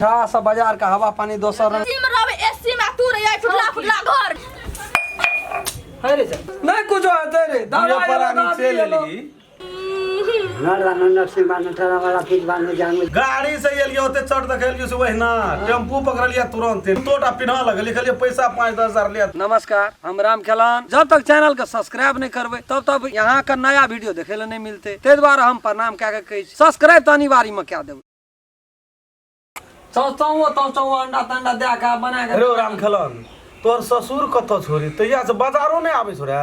ठा सब बाजार का हवा पानी दोसर रंग। एसी में रहबे, एसी में तू रहिए टुटला फुटला घर। है रे चल। नहीं कुछ होते रे दुइयो दादा प्राणी दादी चलि एलो। एलही। गाड़ी से एलियै ओते चट देखेलियै से ओहिना टेम्पू पकड़लियै तुरंत तोटा पिन्ह लगलियै कहलियै पैसा 5-10 हजार ले। नमस्कार, हम राम खेलान। जब तक चैनल के सब्सक्राइब नहीं करबे तब तक यहाँ का नया वीडियो देखे ला नहीं मिलते, ते द्वारा हम प्रणाम कए के कहै छी, सब्सक्राइब तऽ अनिवार्य में कए देबै। चौ चौ चौ अंडा तंडा दए के बना के। अरे राम खेलन, तोहर ससुर कतऽ छोरी तहिया से बाजारो नहि आबै छौ रे?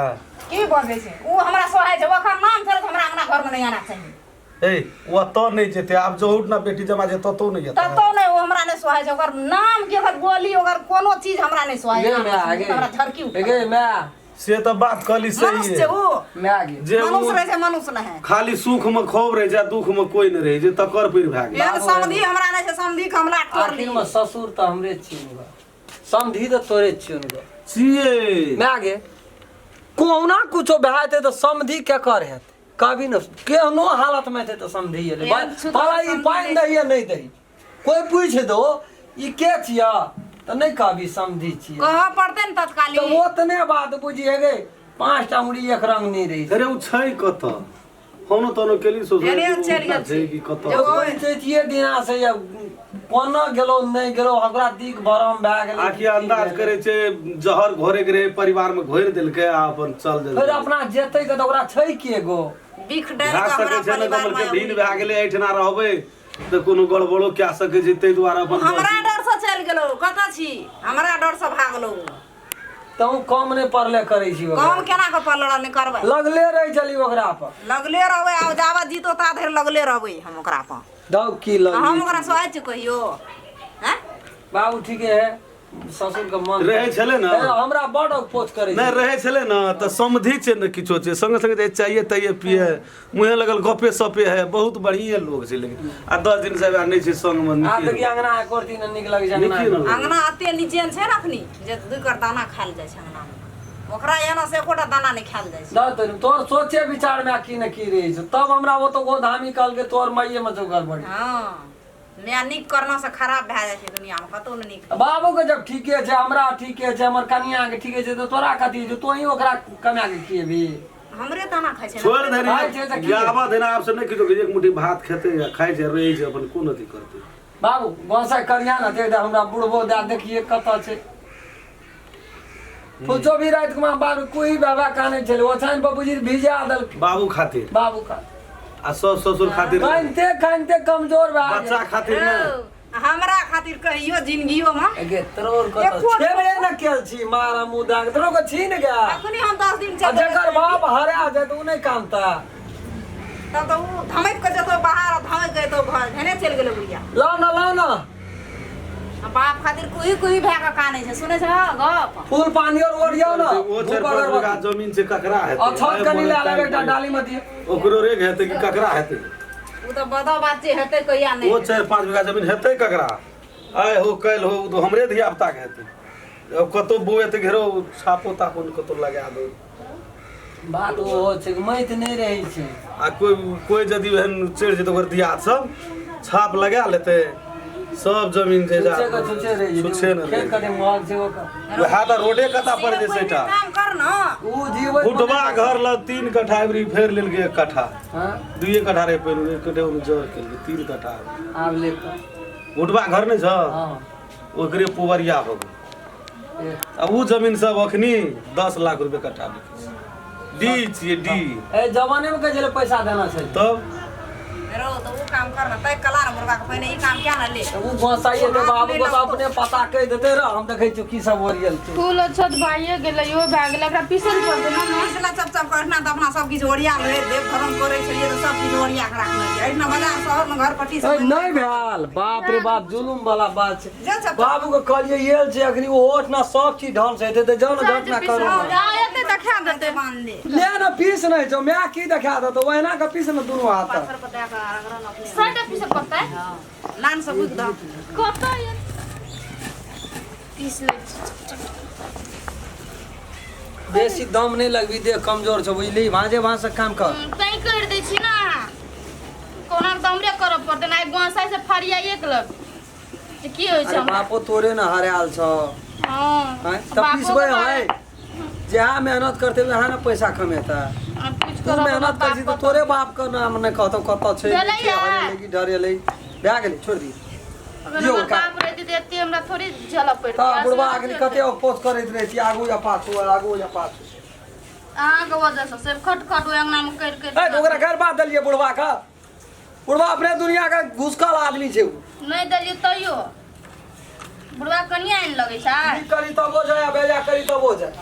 की बजै छै ओ? हमरा सोहाय छै, ओकर नाम चलत हमरा अंगना घर में नहीं आना चाहिए। ए, ओ एतऽ नहि जेतै आब, जहुट ना बेटी जमा जे ततौ नहि जेतै। ततो नहि, ओ हमरा नहि सोहाय छै। ओकर नाम के ओकर बोली ओकर कोनो चीज हमरा नहि सोहाय गे माय छै। गे। हमरा झरकी उठल। गे माय। से तऽ बात कहली सही मनुष्य छै ओ। माय गे। जे मनुष्य ओ रहै छै, मनुष्य नहि है। खाली सुख में खूब रहै छै आ दुख में कोई नहि रहै छै, तकर पीर भए गेल। एहन समधि हमरा नहि छै, समधि के हमरा तोड़ आखिर में ससुर तऽ हमरे छियन गो, समधी तऽ तोरे छियन गो। छियै। माय गे, कोहुना कुछो भए जेतै तऽ समधी केकर हेतै? कभी न केहनो हालत में हेतै तऽ समधी एलै। एहन छुतका पाला ई समधी पानि नहि। दहिए नहि दही, कोई पूछि दो ई के छियै तऽ नहि कहबी समधी छियै? कहऽ पड़तै ने तत्काली। तऽ ओतने बात बुझिए गे, 5टा उंगली एक रंग नहि रहै छै। अरे, ओ छै कतऽ? फोनो तोनो केली ससुर? एने चलि गेल छै कि कतऽ? जे ओ- ओहि चैतिये दिना से ये कोना गेलो नहि गेलो, हमरा दिक भरम भए गेलै। आखि अंदाज करै छै, जहर घोरे के रहे परिवार में घोरि देलकै आ अपन चल फेर देलकै। अपना जेतै के तऽ ओकरा छै के गो? बिख डालि भए कऽ सकै हमरा छै ने परिवार कमल के में भिन भए गेलै, एहिठिना रहबै तऽ कोनो गड़बड़ो कए सकै छै, ताहि दुआरे अपन हमरा डर से चलि गेलौ। कतऽ छी? हमरा डर से भागलौ। तहु कम नहि पड़ले करै छी ओकरा। कम केना कऽ पलड़ नहि करबै? लगले रहै छली ओकरा पर। लगले रहबै आ जाबत जीतो ता धरि लगले रहबै हम ओकरा पर। दौ की हम लगले। ओकरा सोहाइ छी कहियो हैं? बाबू ठीके है, ससुर के मन रहै छलै ने। ए, हमरा बड पोच करै नहि छै। रहै छलै ने तऽ समधि छै ने, किछो छै, संगे संगे जे चाहिए ताहिए पिए मुँहे लगल, गपे सपे है, बहुत बढ़िए लोग छै। लेकिन आ 10 दिन से आब नहि छै संगमे। आ नीके देखिए अंगना एको दिन नीक लगै छै अंगना। नीके ने। अंगना एते नीचे छै ने अखनी जे दू कर दाना खायल जाइ छै अंगना मे, ओकरा एना से एकोटा दाना नहि खायल जाइ छै। दऽ तोरी, तोहर सोचे विचार में की ने की रहै छै, तब हमरा ओ तो गोधामी कहलकै तोहर माइये में छौ गड़बड़ी। हँ, माय नीक करना से खराब भए जाइ छै दुनिया मे, कतौ नहि नीक। बाबू के जब ठीके छै, हमरा ठीके छै, हमर कनिया के ठीके छै, तऽ तोरा कथी छै? तोही ओकरा कमा के खिएबी? हमरे दाना खाइ छै ने। छोड़ि खाइ छै तऽ देने की? आबऽ देना, आब से नहि किछो, एक मुट्ठी भात खेतै आ खाइ छै, रहै छै अपन, कोन अथी करतै। बाबू गोसाइ करिया ने, देख दे हमरा बुढ़बो दए, देखिए कतऽ छै। फुचो भी राति के बाबू कोई बाबा कानै छलै, ओछाइन पर बुझी भिजा देलकै। बाबू खातिर। बाबू का। आ सास ससुर खातिर नहि। कानिते कानिते कमजोर भए बच्चा गेल। खातिर नहि। हौ, हमरा खातिर कहियो जिंदगियो में गे तोर कतऽ एको छेबे न केल छी, मारा मुँह दाग तोरो के छीन गया। अखनी हम 10 दिन आ चल जकर बाप हरा जाए तऽ उ नहि कानता? तब तऽ उ धमकि कऽ जेतौ बाहर आ धमकि कऽ एतौ घर, भेने चलि गेलै बुढ़िया। लाउ न, लाउ न। आ बाप खातिर कुही कुही भए कऽ कानै छै, सुनै छ गप? फूल पानी और ओरियाउ न। ओ धूप 4-5 बीघा अगरबत्ती जमीन छै, ककरा हेतै? अछत कनि लए लेबै, एकटा डाली में दियौ। ओकरो रेग हेतै कि ककरा हेतै? उ तऽ बदो बात जे हेतै कहिया नहि ओ हेतै। 4-5 बीघा जमीन हेतै ककरा? आइ हो काल्हि हो, ओ तऽ हमरे धिया पुताके हेतै। अब कतौ बौएतै घेरो छापो तापो ने कतौ लगा दो। बात ओहो छै कि मैत नहि रहै छै। आ कोइ कोइ यदि एहन चढ़ि जेतै, ओकर दियाद सब छाप लगा लेतै सब जमीन जे जा छुच्छे के छुच्छे रहि जेतै। छुच्छे ने खेत रहि। कते महग छै ओकर। वएह तऽ रोडे कता पड़ै छै से सेटा। काम कर न। उ जीवै। फुटबा घर लग 3 कट्ठा अबरी फेर लेलकै 1 कट्ठा। हाँ। 2 कट्ठा रहे पहिने, 1 कट्ठा ओहिमे जर केलकै, 3 कट्ठा। आब ले कऽ। फुटबा घर नहि छ? हाँ। ओकरे पुबरिया हो गेल। ए, आ उ जमीन सब अखनी 10 लाख रुपए कट्ठा बिकै छै। डी छियै, डी। ए जमाने में कहै छलै पैसा देना छै। तब। रो तऽ उ काम कर न तै कला न बुढ़बा के पहिने ई काम क्या न ले। तऽ उ गोसाइ एतै, बाबू के तऽ अपने पता कहि देतै रह, हम देखै छियौ की सब ओरियल छै। फूल छत भाइये गेलै, इहो भए गेलै, एकरा पीसल पड़तै ने। पिछला चप चप करना तऽ अपना सब किछु ओरिया ले, देव धर्म करै छलियै तऽ सब किछु ओरिया के राखने छियै। एहिठिना बाजार शहर मे घर पट्टी ए, सब नहि भेल, बाप रे बाप, जुलुम वाला बात छै। जा चप। बाबू के कहलियै एल छै अखनी, ओ ओठना सब चीज ढंग से हेतै तऽ जाउ ने, घटना करू ने। आ एतै तऽ खा देतै। बान्ह ले। ले ने, पीस नहि छौ, माय की देखा देतौ? ओहिना के पीस ने दुनू हाथ। पाथर पर दए कऽ रगड़न अपने। सैटा पीसल पड़तै। हँ, लान से बुकि दह। कतऽ ये? पीस लै छी। बेसी दम नहि लगबी, देह कमजोर छौ बुझली, भाँजे भाँज से काम कर। तैं करि दै छी ने, कोना तऽ हमरे करऽ पड़तै ने, आइ गोसाइ से फरियाइए के लग। जे की होइ छै अरे हमरा। बापो तोरे ने हरायल छौ। हँ। हैं? तब बापो पिसबै के है, जहाँ मेहनत करते वहाँ ने पैसा कमेता। आब किछु तू करब मेहनत बाप कर छी तऽ कतऽ। तोरे बाप के नाम नहि कहतौ कतऽ छै, भेलै की छै, या? हरेलै कि डरेलै। भए गेलै, छोड़ि दी। अगर यौ, हमर का- बाप रहितै तऽ एते हमरा थोड़ी झेलऽ पड़ितै। तऽ बुढ़बा असगर अखनी झेलतै। कते अपोज करैत रहै छी, आगू या पाछू, आगू या पाछू। अहाँके वजहसँ सिर्फ खट खट ओहि अङ्गनामे करि करि ए, तऽ ओकरा गरबा देलियै बुढ़बा के। बुढ़बा अपने दुनिया के घुसकल आदमी छै उ। नहि देलियै तैयो बुढ़वा कनिया आनि लगै छै। की करी तब हो जाए, बेजा करी तब हो जाए।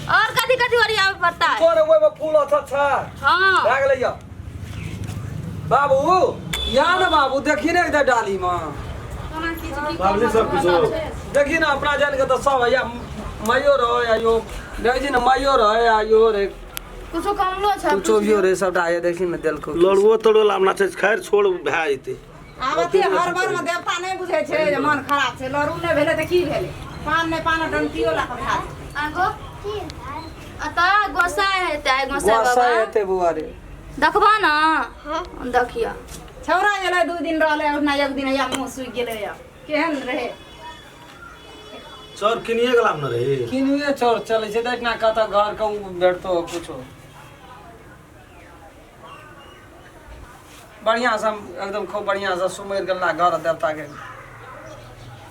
और कथी कथी ओरियाबे पड़ता है? तोरे ओहिमे फूल अच्छा छै। हाँ। भए गेलै यौ बाबू, यहाँ ने बाबू, देखी ने एकदम डाली में। कोना की छै, की बाबूजी सब किछो। देखी ने अपना जान के तऽ सब या माइयो रहे या यो देखी छी ने, माइयो रहे या यो रे। कुछो कमलो छै। कुछो भी रे, सबटा ये देखी ने देलको। लड़ुओ तड़ुओ लामना छै, खैर छोड़, भए जेतै। आब अथी हर बार में देवता नहि बुझै छै जे मन खराब छै। लड़ू नहि भेलै तऽ की भेलै, पान नहि पान डंटियो लऽ कऽ भए जेतै। आगो अतः गोसाइ हेतै आइ, गोसाइ गोसाइ बाबा हेतै बौआ रे। देखबा न, देखियौ। छौड़ा एलै 2 दिन रहलै, ओहिना एक दिन या मुँह सुखि गेलै। या केहन रहै? चौर किनिए गेलाम न रे। किनुए चोर चलै छै, देख ना कतऽ घर के उ भेटतो कुछो बढ़िया से। एकदम खूब बढ़िया से सुमरि गेला घर देवता के,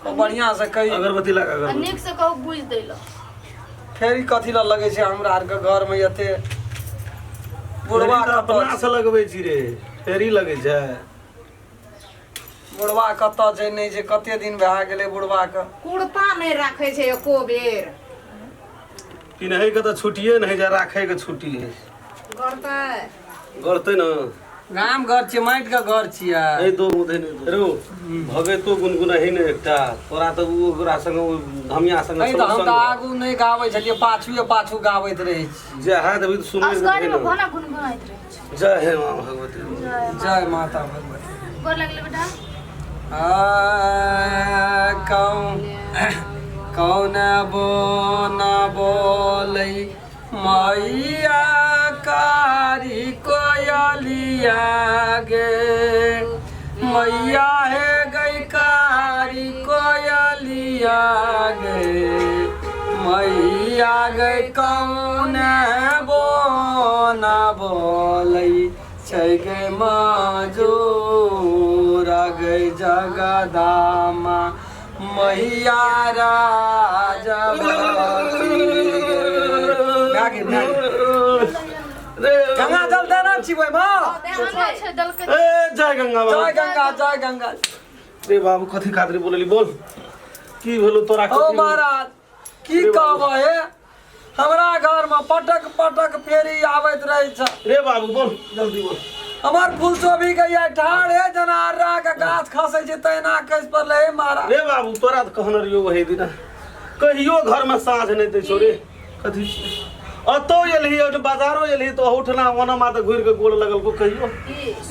खूब बढ़िया से कही। अगरबत्ती लगा, आ अगरबत्ती। नीक से कहू बुझि दै लए। फेर ई कथी लए लगै छै हमरा आरके घर में एते बुढ़वा? फेरी तऽ कतऽ अपना से लगबै छी रे, फेरी लगै छै। बुढ़वा कतऽ छै, नहि छै, कते दिन भए गेलै बुढ़वा के। कुर्ता नहि राखै छै एको बेर। पिन्है के तऽ छुट्टिए नहि छै, राखै के छुट्टी है। गरतै। गड़तै ने। गाम घर छियै, माटि के घर छियै। ए दो मुधे नहि रो भगैतो गुनगुनाही ने एकटा तोरा तऽ ओ ओकरा संगे ओ धमिया संगे नहीं तऽ हम छलौ तऽ संग। आगू नहि गाबै छलियै, पाछुए पाछू गाबैत रहै छी। जे हाथ अभी सुनै असगरमे भोना गुनगुनाइत रहै छै। जय हे माँ भगवती। जय माँ। जय माता भगवती। गोर लगलै बेटा। आ, कौन कौन बोन बोलै मैया कारी कोयलिया गे, मैया हे गई कारी कोयलिया गे, मैया गई कौन बोन बोलै छै गे मजूर गई जगदामा मैया राजा भए गेल, भए गेल। रे गंगा जल देना छी ओहिमे। खाना छै देलकै। ए जय गंगा जय बाबू। गंगा, जय गंगा। रे बाबू, कथी खातिर बोलली, बोल की भेलो तोरा? ओ कथी भेलौ? महाराज, की कहब हे, हमरा घर में पटक पटक फेरी आबैत रहै छै। रे बाबू, बोल, जल्दी बोल। हमर फूल के ये ठाढ़ हे, जेना अर्रा के गाछ खसै छै तहिना खसि पड़लै हे महाराज। रे बाबू, तोरा तऽ कहने रहियो वही दिना, कहियो घर में साँझ नहि दै छौ रे। कथी अतौ एलही, ओठ बाजारो एलही तऽ ओहुठना ओना मा तऽ घुरि के गोड़ लगल को कहियो?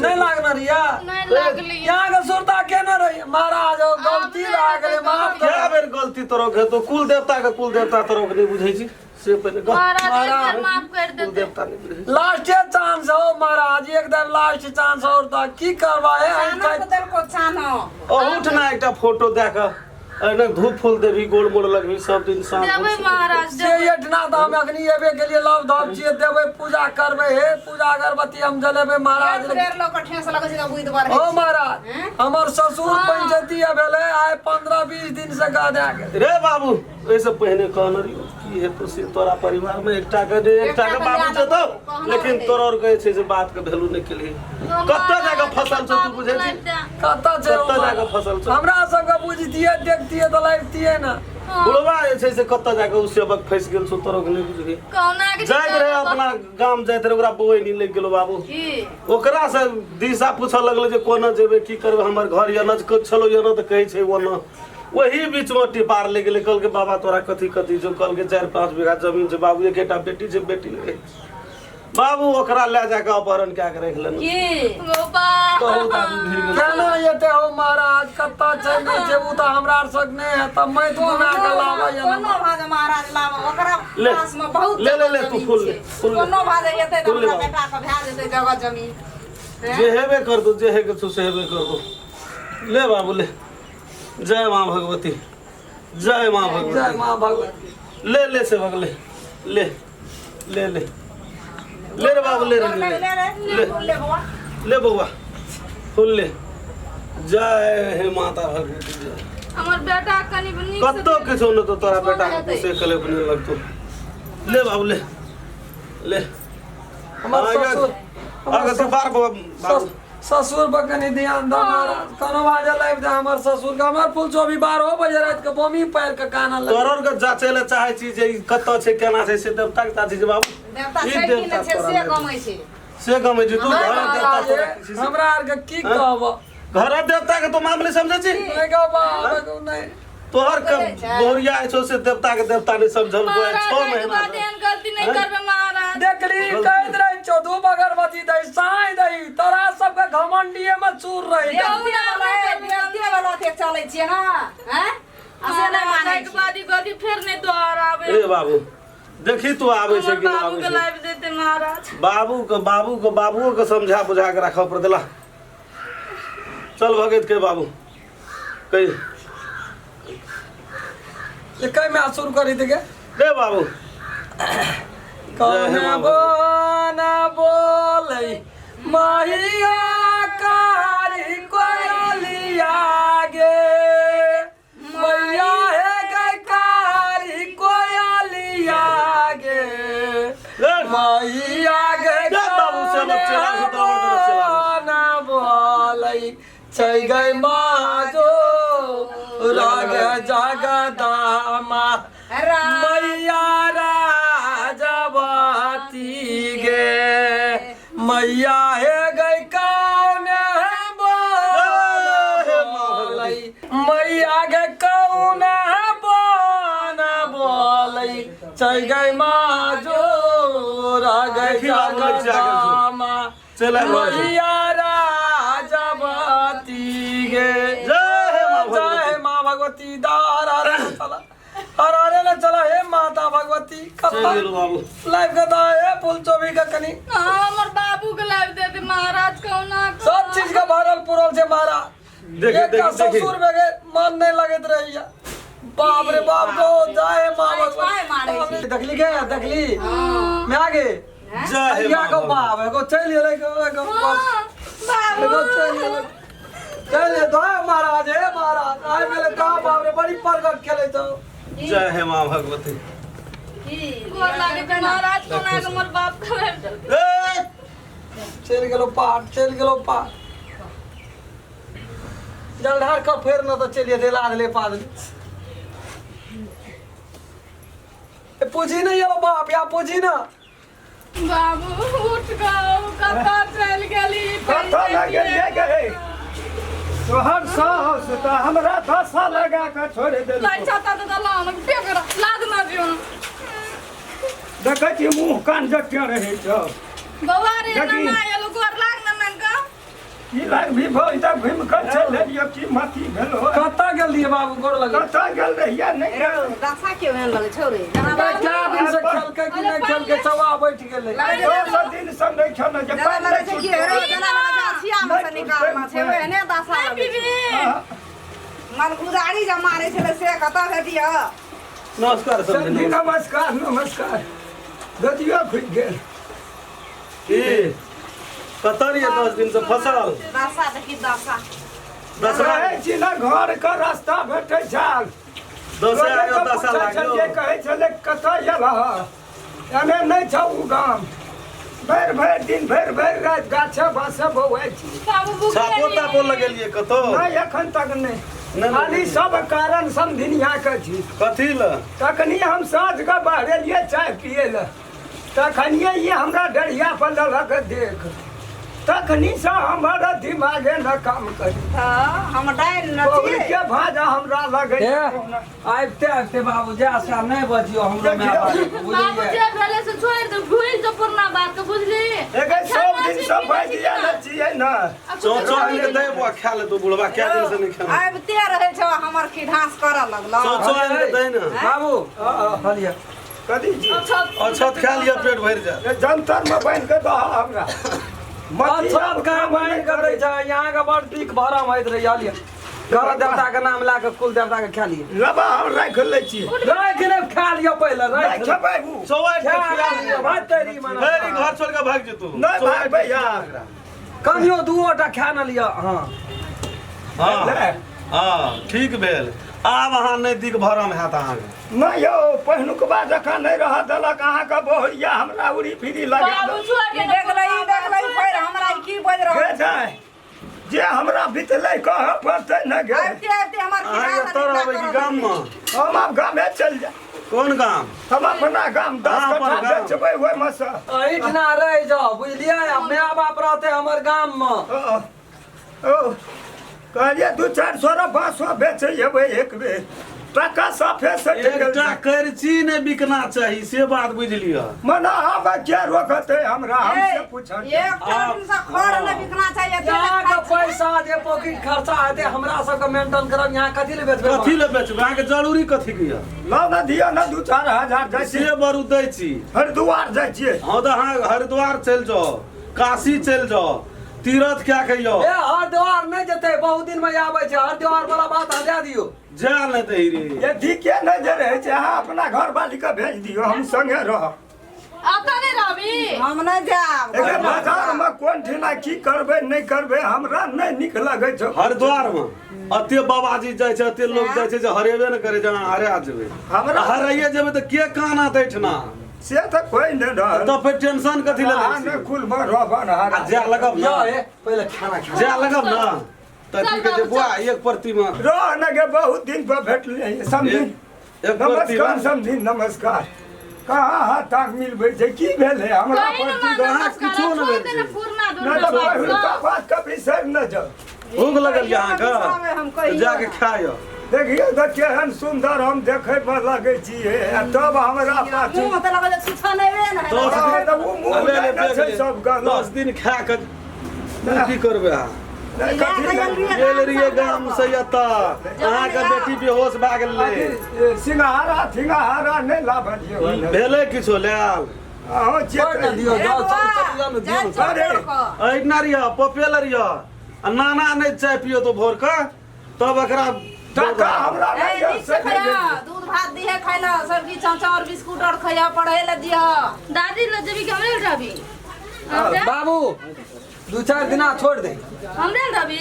नहि लागना रिया? नहि लागली। यहाँ के सुरता केने रही महाराज, ओ गलती भए गेलै, माफ क्या कर। बेर गलती तोरो के तो कुल देवता के कुल देवता तोरो के नहि बुझै छी से पहिले कह। महाराज, एक बेर माफ कर कुल देते। देवता नहि बुझै छी। लास्टे चांस हो महाराज, एकदम लास्ट चांस। और तऽ की करबा हे? चानो के देलको चानो। ओहुठना एकटा फोटो दए कऽ एहिना धूप फूल देबही, गोड़ मोड़ लगबही सब दिन साँझ। देबै महाराज। से देबै। एहिठिना तऽ हम अखनी एबे केलियै, लव धप छियै, देबै, पूजा करबै हे, पूजा अगरबत्ती हम जलेबै महाराज। एक बेर लोक के ठेस लगै छै तऽ बुझि बढ़ै। ओ महाराज, हमर ससुर पंचायती भेलै आइ 15-20 दिन से गदा गेल। रे बाबू, एहिसँ पहिने कहने रहियो की हेतौ से तोरा परिवार में एकटा के जे एकटा के बाबू जेतौ, लेकिन तोरा और कहै छै जे बात के वैल्यू नहि केलही। कतऽ जाके फसल छौ तू बुझै छी? कतऽ छै ओ? कतऽ जाके फसल छौ? हमरा सबके बुझतियै, देखतियै तऽ लाबितियै ने। बुढ़वा जे छै से कतऽ जाके ओ सेवक फँसि गेल छौ, तोरो के नहि बुझबही। कहुना के जाइत रहे अपना गाम जाइत रहे, ओकरा बौए नहि लागि गेलो बाबू। की? ओकरा से दिशा पूछऽ लगलै जे कोना जेबै, की करबै, हमर घर एना छलौ एना तऽ कहै छै ओना। ओही बीचमे टिपार लागि गेलै। कहलकै बाबा तोरा कथी कथी छौ? कहलकै 4-5 बीघा जमीन छै बाबू, एकेटा बेटी छै, बेटी नहि बाबू। ओकरा लए जाके अपहरण कए के राखि लेलक। की? गोपाल। बहुत आदमी भीड़ गेल। केना एते हो महाराज, कतऽ छै नहि छै, ओ तऽ हमरा आर सब नहि है तऽ माटि घुमा के लाबै। कोनो भाजे महाराज लाबऽ, ओकरा ले। पास में बहुत ले, ले, ले, जगह तू जमीन फूल ले, छै। फूल ले। कोनो भाजे एतै तऽ फूल ले हमरा बाबू। बेटा के भए जेतै जगह जमीन। जे हेबे कर दो, जे हेके छौ से हेबे कर दो। ले बाबू ले, जय माँ भगवती, जय माँ जय भगवती। माँ भगवती। ले ले सेवक, ले ले ले ले ले रे बाबू, ले रे, ले ले ले ले ले बौआ। ले बउआ फूल ले। जय हे माता भगवती जय। हमर बेटा कनी नीक से कत्तो किछो न तो तोरा किछो बेटा नहि के हेतै। पोसे के लिए लगतो। ले बाबू ले ले। हमर ससुर, हमर अगर तू बार बाबू ससुर पर कनी ध्यान दो महाराज, कोनो बाजे लाइब दे हमर ससुर के। हमर फूल चोभी 12 बजे रात के बमी पैर के काना लग। तोरर के जाचे ले चाहे छी जे ई कत्तो छै केना छै से देवता के चाची छै बाबू। देवता ई छै कि देवता नहि छै तोरा से नहि कमै छै। से गमै छी तू घर देवता तोरा किसी से- हमरा आर के की कहब? घर देवता के तो मामले समझै छी? नहीं कहब नहीं। तोहर के बहुरिया छौ से देवता के देवता नहीं समझल कोई महाराज 6 एहिके महीना बाद एहन गलती नहीं करबै महाराज। देखली कहैत रही छौ धूप अगरबत्ती दही साँझ दही, तोरा सबके घमंडिये में चूर रही। देवते वाला देवते वाला अथे चलै छियै ना, हैं? आ से नहि महाराज मानै एहिके छियै। बाद ई गलती फेर नहीं दोहराबै। ए बाबू देखी तू आबै छै हमर कि नहि बाबू आबै के छै। लाइब देते महाराज। बाबू के बाबू के बाबुओ के समझा बुझा के राखऽ पड़तै। चल भगत के बाबू कही कै में शुरू करी दे के रे बाबू। कौन बोना बोलै माहिया कारी कोयलिया गे, मैया हे गे कारी कोयलिया गे, ले मैया गे ले बाबू से लोग चला दो, दौड़ दौड़ चला दो। ना बोलै छै गै माजो राग जगदामा मैया राजवती गे, मैया हे गै कौन बोलै, मैया गे कौन बोन बोलै छै गै माजो राग देखी बाबू लग जा गेल छौ। जगदामा चल आबि रहल छौ। मैया राजवती गे। जय हे माँ भगवती। जय माँ भगवती। दार हरे चला, हर हरे न चला हे माता भगवती। चलि गेलौ बाबू। लाइव के दा हे फूल चोभी के कनी। हमर बाबू के लाइब देते महाराज कौना सब चीज के भरल पुरल छै महाराज। देखी, एकटा देखी, देखी। ससुर में के मन नहीं लगैत रहैया। बाप रे बाप को जय माँ छाय मारै भगवती। छै। देखली के देखली मैं आगे जय हे या माँ को भगवती। बाप एगो चलि गेलै एगो बस बाबू एगो चलि गेलै चलि गेलै तो महाराज हे महाराज आइ गेलै तो बाप रे बड़ी प्रगट खेलै छौ। जय हे माँ भगवती। गोर लागे छै महाराज कौना के हमर बाप के लाइब देलकै। ए चलि गेलौ पार, चलि गेलौ पार। जलधार कर फेर न तो चलिए दे लाद ले पाद। ए पूजी नहीं आलो बाप या पूजी ना। बाबू उठ गओ, कतऽ चलि गेली? कतऽ लग गेलियै गे? तोहर साहस तऽ हमरा धसा लगा कऽ छोड़ि देलकौ। लाइ छाता तऽ दलान फेक लाद ना दियौ। देखै छी मुँह कान जटिया रहै छौ। बौआ रे देखी। नाना एलो गोर लाग ना ननका। की लाग भी भऽ इधर घुमि कऽ चलि एलियौ की मती भेलौ। कतऽ गेल रहियै बाबू गोर लगे? कतऽ गेल रहियै नहि गेल। दशा के ओहन लगै छौ रे। क्या दिन से खेलकै कि नहि खेलकै चौआ बैठ गेलै। 10 दिन से नहि खेलौ जे जेना पानि लगै नहि छै कि छुटतै। हेरो जेना लगै छै अछिया मे से निकालना छै ओहने दशा नहि लगै छै। पीबी। मन गुजारी जब मारै छलै से कतऽ भेटिय? नमस्कार समधी समझी। नमस्कार नमस्कार। ददियो खुलि गेल। की कतऽ रहियै 10 दिन से फसल? दशा देखी दशा। दसरा रहै छी ने घर के रास्ता भेटै छल। दसरा आयो दशा पूछै लागलो। छलियै कहै छलै कतऽ एलह? एने नहि छौ उ गाम। भरि भरि दिन भरि भरि राति गाछे बासे बौआइ छी। बाबू भूख छापो तापो लगेलियै कतौ? नहि एखन तक नहि। नहि खाली सब कारण समधिनिया के छी। कथी लए? तखनी हम साँझ के बहरेलियै चाय पियै लए, तखनिये ई हमरा डरिया पर लेलक देख, तखनी से हमर दिमागे न काम करी। हम डाइन न बहुरी छियै। के भाजा हमरा लगै ए छै। आबिते आबिते बाबू जा से नहि बजियौ हमरो my बाप के, बाबू बुझलियै? जे भेलै से छोड़ि दे, भूलि जो पुरना बात के बुझली। एके सब दिन से भाजिया न छियै न। चौ आनि के दे बौआ खा लेतौ बुढ़बा कै दिन से नहि खेलौ। आबिते रहै छौ हमर खिधांस करऽ लगलौ। चौ आनि के दे ने। बाबू कहलियै कथी छी? अक्षत खा लिअ पेट भरि जायत। जंतर में बान्हि के दह हमरा। मति सब आब काम काम बंद नहि कर दै छै यहाँ के बड़ पीक भरम होइत रही लिअ घर देवता के नाम ला के कुल देवता के खा लिअ लबा हम राखि लै छी राखि नहि खा लिअ पहिले नहि राखि खेबै उ चौवाइट के खा खिया लिअ भात तेरी मना फेर ई घर छोड़ के भागि जेतौ नहि भागबै यार कनियो दूओ टा खा न लिअ हाँ हाँ ले। हाँ ठीक भेल आब अहाँ नहि दिग भरम हैत अहाँके नहि यौ पहिलुकबा जकाँ नहि रह देलक अहाँके बहुरिया हमरा उड़ी फिरी लगा बाबू देलक। छोड़ ई देख ले ई देख ले फेर हमरा ई की बाजि रहल गे जाय जे हमरा बितलै कहऽ पड़तै ने गे आबिते आबिते हमर अहाँ किराया एतऽ रहबै कि गाममे हम आब गामे चलि जाय कोन गाम हम अपना गाम 10 अहाँ अपन कट्ठा गाम। बेचबै ओहिमे सँ एहिठिना रहि जाओ बुझलियै आ माय बाप रहतै हमर गाममे ओ ओ कहलियै 2-4 सौ बाँसो बेचै एबै एक बेर टाका साफे सटि गेल एकटा करची नहि बिकना चाही से बात बुझि लिअ मना आब के रोकतै हमरा हमसे पूछल एक टन से खर नहि बिकना चाहिए यहाँ के पैसा जे पॉकेट खर्चा हेतै हमरा सबके मेंटेन करब यहाँ कथी ले बेचबै कथी ले बेचबै अहाँके जरूरी कथी के यऽ लाउ ने दिअ ने 2-4 हजार जाइ से छियै बरू दै छी हरिद्वार जाइ छियै हँ तऽ अहाँ हरिद्वार चलि जाउ काशी चलि जाउ तीरथ कए के यौ ए हरिद्वार नहि जेतै बहुत दिन में आबै छै हरिद्वार वाला बात हटा दियौ जा नहि दही रे ये ठीके नहि जे रहै छै अहाँ अपना घर वाली के भेज दियौ हम संगे रहब अतऽ नहि रहबी हम नहि जायब एकर बाजार में कोन ठिना की करबै नहि करबै हमरा नहि नीक लगै छै हरिद्वार में अते बाबाजी जाइ छै अते लोग जाइ छै जे हरेबे ने करै छै अहाँ हरा जेबै हमरा हराइए जेबै तऽ के कानत एहिठिना से तऽ कोइ नहि रहल तऽ फेर टेंशन कथी लए अहाँ लै नहि छी? कुल में रहबन आ हरा जाय लगब यौ ने ए पहिले खाना खा जाय लगब ने तऽ की कहै छै चल बुआ एक प्रति में रह ने गे बहुत दिन पर भेटले समझी एक प्रति नमस्कार समझी नमस्कार कहाँ हाथ टांग मिलबै छै की भेलै हमरा कही ने प्रति माँ, अहाँ नमस्कार, किछो ने छोड़ भेल देने छै। पूर्णा नहि दुर्गा तऽ पहिलुका बात बात कभी बिसरि नहि जाउ भूख लगल यऽ हम अहाँके कहियो जाके ना। खाय देखियौ तऽ केहन सुन्दर हम देखैमे लगै छियै आ तब हमरा पाछू मुँह तऽ लगै छै छुछनेबे ने है। दस हँ, तऽ ओ मुँह अबे नहि ने छै सब गलत 10 दिन खा कऽ की करबै अहाँ नहि, कथी लए लए? कऽ गेल रहियै गाम से एतऽ अहाँके बेटी बेहोश भए गेलै अथी, सिंघारा थिंघारा नहि लाबलियै ओने। भेलै किछो लायल अहाँ छोड़ ने छियै दियौ जाओ चल चल दियौ ने दियौ ने। अरे। एहिना रहिय पपेल रहिय आ नाना नहि चाय पियो तो भोर के तब एकरा टाका हमरा ए, नहि यऽ, नीक से से नहि खइह, भेलियै। दूध भात दिहे खाइ लए सब्जी चाउर और बिस्कुट और खइह पढ़े लए दिह दादी लग जेबी कि हमरे लग रहबी बाबू 2-4 दिना छोड़ दे हमरे लग रहबी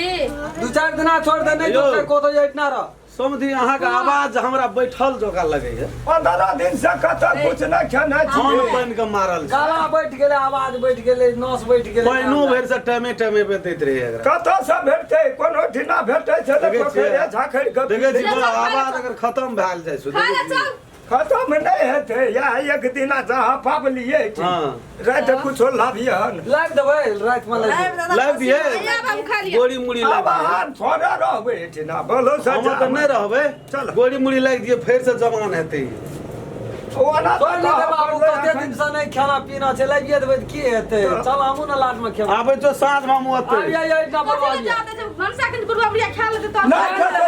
2-4 दिना छोड़ दे नहीं यौ। तो को तो इतना रह समझी अहाँके आवाज हमरा बैठल जकाँ लगैया 15 दिन से कतऽ कुछ नहि खेने कान छियै पानि के मारल छै गला बैठ गेलै आवाज बैठ गेलै नस बैठ गेलै पानिओ भरि से टाइमे टाइमे पे दैत रहै एकरा कतऽ से भेटतै कोनो ठिना भेटै छै तऽ देखै छियै। पोखरिए झाखड़ि कऽ देखै छी चल, बड़ा चल, आवाज चल। अगर खतम भए जाइ छै खा ले देखै छी। चल खतम नहि हेतै इएह एक दिना जहाँ पाबलियै हँ राति कुछो लाबियहन लाबि देबै रातिमे लाबि देबै लाबि दियै आब हम खा लिअ गोड़ी मुड़ी आब लाबि दियै अहाँ थोड़े रहबै एहिठिना बोलो हम तऽ नहि रहबै चल। गोड़ी मुड़ी लागि दियै फेर से जवान हेतै ओना छोड़ ने दे बाबू तऽ कते दिन से नहि खाना पीना छै लाबिए देबै तऽ की हेतै चल हमहूँ ने लाटमे खेबै आबै छौ साँझमे हम ओतै आबियै एहिठाम कथी बौआ लए जाते छै भनसा के बुढ़वा बुढ़िया खा लेतै तऽ नहि खेतै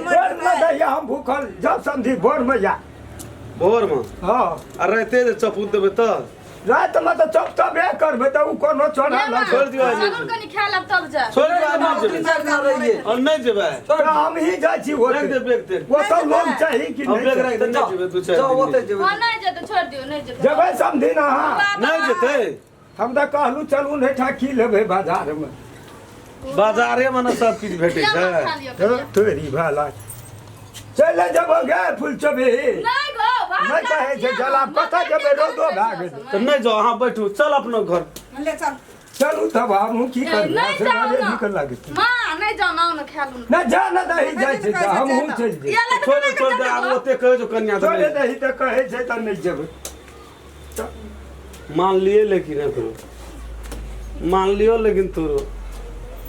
भोरमे दैया हम भूखल जब समझी भोरमे जा भोरमे हँ आ राइते जे चपूत देबै तऽ रातिमे तऽ चप तबे करबै तऽ ओ कोनो चोरा ले माँ, छोड़ दियौ आइ चलू कनि खा लेब तब जा छोड़ दियौ आइ नहि बाबू जेबै 3-4 दिना रहियै आ नहि जेबै छोड़ तऽ हम ही जाइ छी राखि ओतऽ दे बैग तेग ओतऽ लोन चाही कि हम नहि बैग चाही? राखि दे नहि जेबै 2-4 जाओ ओतै दिन जेबै हँ नहि जेतै छोड़ दियौ नहि जेतै जेबै समझी ने अहाँ नहि जेतै हम तऽ कहलहुँ चलू नहि ठा की लेबै बाजारमे बाजारे मे ने सब किछु भेटै ले माँ, खा छै लिअ कनि। तोरी भला चले जेबो गे फुलचबी नहि गो भात नहि कहै छै चल आब कतऽ जेबै रौदो भए गेलै तऽ नहि जाउ अहाँ बैठू चल अपनो घर ले चल चलू तब हमहूँ की करबै नहि जाउ असगरे ने। नीक लगतै माँ नहि जाउ ना ने खा लू नहि जा ने दही जाइ छै तऽ हमहूँ चलि जेबै या ले छोड़ छोड़ दे आब ओते कहै छौ कनिया तऽ चले नहि। दही तऽ कहै छै तऽ नहि जेबै मान लिए लेकिन एकरो मान लियो लेकिन तोरो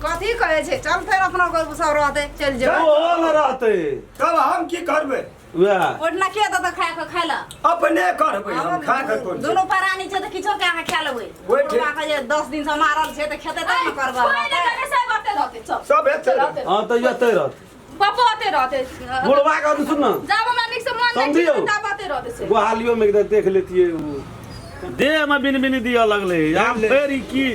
कथी कहै छै चल फेर अपना घर सब रहतै चलि जेबै ओहो ने रहतै तब हम की करबै वएह ओहिठिना के देतै खाय कऽ खाय लए अपने करबै हम खा कऽ कोन दुनू प्राणी छै तऽ किछो के अहाँ खा लेबै ओहि ठीक। बुढ़बा के जे 10 दिन से मारल छै तऽ खेतै तब ने करबै कोइ नहि करे सब ओते रहतै चल सब एतै रहतै हँ तऽ एतै रहतै पप्पो ओते रहतै बुढ़वा के सुन ने जब हमरा नीक से मन नहि समझियौ। ठीक तब ओते रहतै से गोहालियो में एकदम देख लेतियै उ देह में बिन बिन दिअ लगलै आब फेर ई की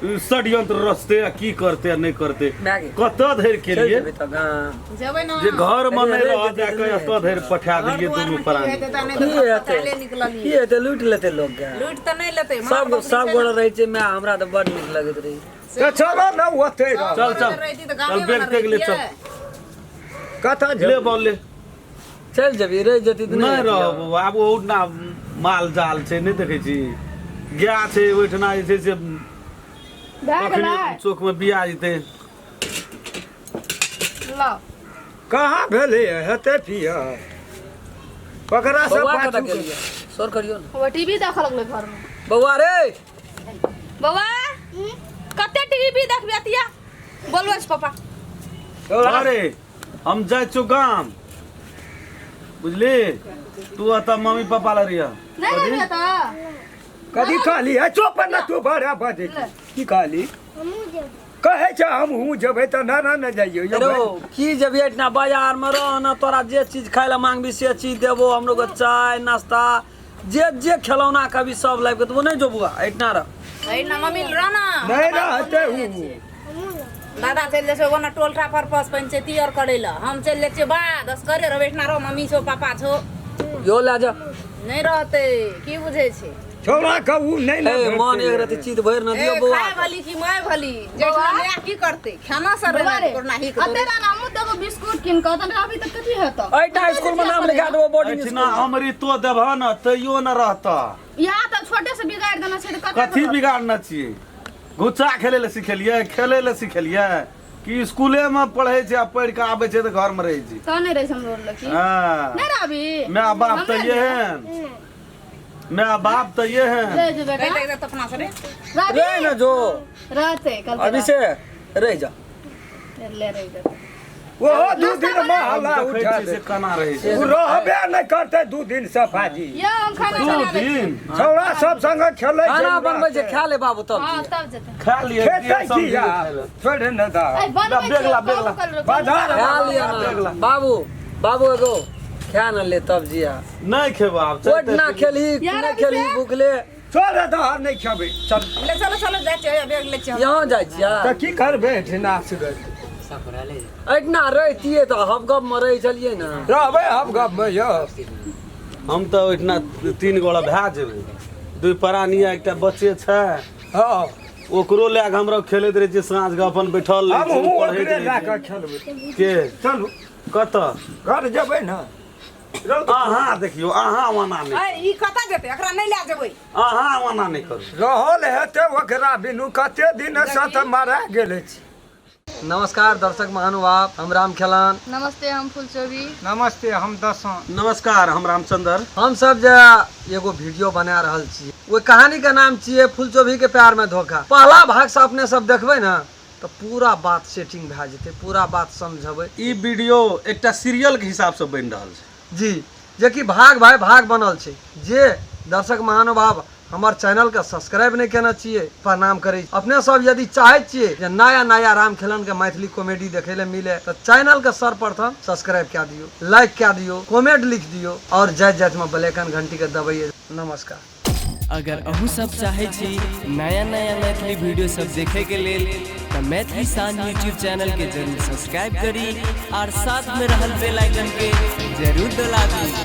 षड्यंत्र रचते आ की करते आ नहि करते। भए गेल। कतऽ धरि चलि केलिए जेबै तऽ गाम। जेबै ने। जे घर मे नहि अरे, रह अरे, दए कऽ अरे, एतऽ धरि पठा घर देलियै दुआर दुनू मे की प्राणी। हेतै तऽ नहि की तऽ हेतै? अस्पताले निकललियै। की हेतै, लूटि लेतै लोक के। लूटि तऽ नहि लेतै, मार सब बकरी सब छै गोड़ा ने। रहै छै, माय हमरा तऽ बड़ नीक लगैत रहै। तऽ चलो ने ओतै रह। चल चल रहिती तऽ चल गामे बैग मे तेग ले चल। रहितियै। कतऽ ले जेबै? बॉल ले। चलि जेबही, रहि जेती तऽ नहि हेतै। रहब आब, ओहुना माल जाल छै, नहि देखै छी गाय छै ओहिठिना जे छै से भए कखनी गेलै। चौक मे बिया जेतै। लाउ। कहाँ भेलै हेतै पियर ओकरा सब बौआ कतऽ पाछू गेलियै? शोर करियौ ने। ओ टीवी देखऽ लगलै घरमे। बौआ रे, बौआ कते टीवी देखबे अतिया बोलबै छै पापा। अरे हम जाइ छियौ गाम, बुझली? तू एतऽ मम्मी पापा लग रहिह। नहि रहबे तऽ कथी कहली? है चुप ने तू, बड़ा बजै छी। की कहली? कहै छै हमहूँ जेबै तऽ ना ना ने जाइयो यौ। रो की जेबही? एहिठिना बाजार मे रह न, तोरा जे चीज खाय लए मांगबी से चीज देबो। हमरो के चाय नाश्ता जे जे खेलौना कभी सब लाबि के देबो। नहि जो बौआ, एहिठिना रह। एहिना मम्मी रह ना। नहि रहतै उ। दादा चलि जाइ छै ओना टोल टापर पर पंचायती और करै लए, हम चलि जाइ छियै बाद असगरे रहबै। एहिठिना रह, मम्मी छौ पापा छौ। यो लए जा। नहि रहतै, की बुझै छै? छौड़ा के उ नहि ने ए मन भेटतै। एक रति चित भरि न ए दियौ बौआ। खाय भली कि my भली, जेठना माय की करतै? खाना सर बौआ रे, कोना ही अते रहना हमहूँ देबो बिस्कुट कीन कऽ, तहन रहबी तऽ कथी हेतौ? एहिठिना स्कूल मे नाम लिखा देबो, बोर्डिंग एहिठिना स्कूल। अमृतो देबह ने तैयो न रहतह। यहाँ तऽ छोटे से बिगाड़ि देने छै तऽ कते कथी बिगाड़ने छियै? घुच्चा खेलै लए सिखेलियै, खेलै लए सिखेलियै कि स्कूले मे पढ़ै छै आ पढ़ि कऽ आबै छै तऽ घर मे रहै छै। तऽ नहि रहै छै हमरो लग की? हँ नहि रहबी? माय बाप तऽ ये हैं, माय बाप तऽ ये हैं। रहि जो बेटा। कहै तऽ अपना से रे। रहबी? रह न जो। रहतै कल तऽ। अभिषेक रहि जा। ले रहि जेतै। ओहो 2 दिन महला देखै उठा छियै से केना रहै छै। उ रहबे नहि करतै 2 दिन से फाजी। यौ हम खाना दू बना दै छी। दिन छौड़ा सब संग खेलै छै। खाना बनबै छै, खा ले बाबू तब। हँ जियै। तब जेतै। खा लिअ। खेतै की छोड़े ने दा। ऐ बनबै बेग ला, छियै, बेग ला। कल रुकू। बाजार खा लिअ ने बाबू, बाबू एगो खा न ले तब जिया। नहि खेबो आब। ओहिठिना खेलही यार नहि खेलही अभिषेक। भूखले। छोड़े दह, नहि खेबै, चल। ले चलो चलो, जाइ छियै, बैग ले छियै। यहाँ जाइ छियै? तऽ की करबै एहिठिना असगर? एहिठिना रहितियै तऽ हब गप मे रहै छलियै ने। रहबै हम गप मे यौ। हम तऽ ओहिठिना तीन गोड़ा भए जेबै, दुइ प्राणी आ एकटा बच्चे छै। ओकरो लए कऽ हमरा खेलैत रहै छियै, साँझ के अपन बैठल रहै छियै, हमहूँ पढ़ैत ओकरे रहै लए कऽ छियै। खेलबै। के? चलू। कतऽ? घर जेबै ने। अहाँ देखियौ, अहाँ ओना नहि ऐ ई कतऽ जेतै? एकरा नहि लए जेबै। अहाँ ओना नहि करू। रहल हेतै ओकरा बिनु कते दिन सँ तऽ मारा गेल अछि। नमस्कार दर्शक महानुभाव, हम राम खेलान। नमस्ते, हम फुलचोरी। नमस्ते, हम दसों। नमस्कार, हम रामचंद्र। हम सब जे एगो वीडियो बना रहल छी, ओहि कहानी के नाम छियै फुलचोभी के प्यार में धोखा। पहला भाग से अपने सब देखबै ने तऽ पूरा बात सेटिंग भए जेतै, पूरा बात समझबै। ई वीडियो एकटा सीरियल के हिसाब से बनि रहल छै। जी, जेकि भाग भाई भाग बनल छै। जे दर्शक महानुभाव हमर चैनल के सब्सक्राइब नहि केने छियै, प्रणाम करै छी। अपने सब यदि चाहै छियै जे नया नया राम खेलन के मैथिली कॉमेडी देखै लए मिले तऽ चैनल के सर्वप्रथम सब्सक्राइब कए दियौ, लाइक कए दियौ, कमेंट लिख दियौ और जाइत जाइत में बेल आइकन घंटी के दबैयै। नमस्कार। अगर अहूँ सब चाहै छी नया नया मैथिली वीडियो सब देखैके लेल तऽ मैथिली शान यूट्यूब चैनलके जरूर सब्सक्राइब करी आर साथमे रहल बेल आइकनके जरूर दबाबी।